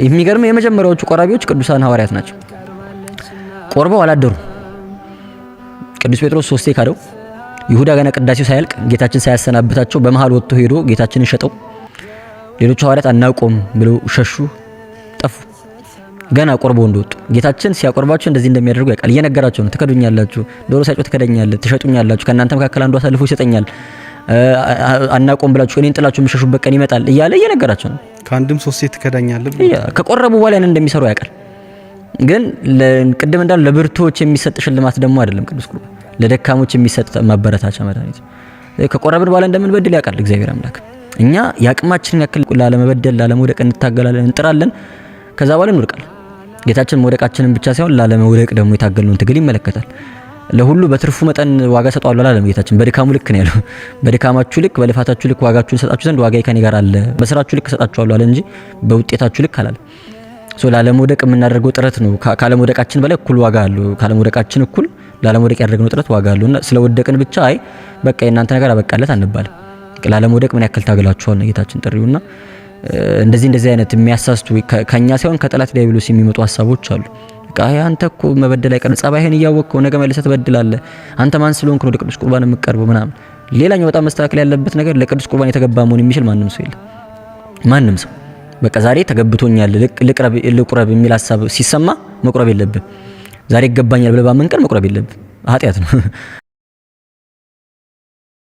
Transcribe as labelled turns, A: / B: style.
A: የሚገርም የመጀመሪያዎቹ ቆራቢዎች ቅዱሳን ሐዋርያት ናቸው። ቆርበው አላደሩ። ቅዱስ ጴጥሮስ ሶስቴ ካደው። ይሁዳ ገና ቅዳሴው ሳያልቅ ጌታችን ሳያሰናብታቸው በመሃል ወጥቶ ሄዶ ጌታችንን ሸጠው። ሌሎቹ ሐዋርያት አናውቀውም ብለው ሸሹ፣ ጠፉ። ገና ቆርበው እንደወጡ ጌታችን ሲያቆርባቸው እንደዚህ እንደሚያደርጉ ያውቃል። እየነገራቸው ነው። ትከዱኛላችሁ፣ ዶሮ ሳይጮህ ትከደኛለህ፣ ትሸጡኛላችሁ፣ ከእናንተ መካከል አንዱ አሳልፎ ይሰጠኛል፣ አናውቀውም ብላችሁ እኔን ጥላችሁ የምሸሹበት ቀን ይመጣል እያለ እየነገራቸው ነው።
B: ከአንድም ሶስቴ ትከዳኛለህ።
A: ከቆረቡ በኋላ ያንን እንደሚሰሩ ያውቃል። ግን ቅድም እንዳሉ ለብርቱዎች የሚሰጥ ሽልማት ደግሞ አይደለም ቅዱስ ቁርባን፣ ለደካሞች የሚሰጥ ማበረታቻ መድኃኒት። ከቆረብን በኋላ እንደምንበድል ያውቃል እግዚአብሔር አምላክ። እኛ የአቅማችንን ያክል ላለመበደል ላለመውደቅ እንታገላለን፣ እንጥራለን። ከዛ በኋላ እንወድቃለን። ጌታችን መውደቃችንን ብቻ ሳይሆን ላለመውደቅ ደግሞ የታገልነውን ትግል ይመለከታል። ለሁሉ በትርፉ መጠን ዋጋ ሰጠዋለሁ አላለም ጌታችን። በድካሙ ልክ ነው ያለው። በድካማችሁ ልክ በልፋታችሁ ልክ ዋጋችሁን ሰጣችሁ ዘንድ ዋጋዬ ከኔ ጋር አለ፣ በስራችሁ ልክ ሰጣችኋለሁ አለ እንጂ በውጤታችሁ ልክ አላለም። So ላለመውደቅ የምናደርገው ጥረት ነው። ካለመውደቃችን በላይ እኩል ዋጋ አለው። ካለመውደቃችን እኩል ላለመውደቅ ያደረግነው ጥረት ዋጋ አለው እና ስለወደቅን ብቻ አይ በቃ የእናንተ ነገር አበቃለት አንባልም። ላለመውደቅ ምን ያክል ታግላችኋል ነው ጌታችን ጥሪውና እንደዚህ እንደዚህ አይነት የሚያሳስቱ ከኛ ሳይሆን ከጠላት ዲያብሎስ የሚመጡ ሀሳቦች አሉ። በቃ አንተ እኮ መበደል አይቀርም፣ ጸባይህን እያወቅከው ነገ መልሰህ ትበድላለህ። አንተ ማን ስለሆንክ ነው ወደ ቅዱስ ቁርባን የምትቀርበው ምናምን። ሌላኛው በጣም መስተካከል ያለበት ነገር ለቅዱስ ቁርባን የተገባ መሆን የሚችል ማንም ሰው የለም። ማንም ሰው በቃ ዛሬ ተገብቶኛል ልቅረብ ልቁረብ የሚል ሀሳብ ሲሰማ መቁረብ የለብን። ዛሬ ይገባኛል ብለህ ባመንክ ቀን መቁረብ የለብን፣ ኃጢአት ነው።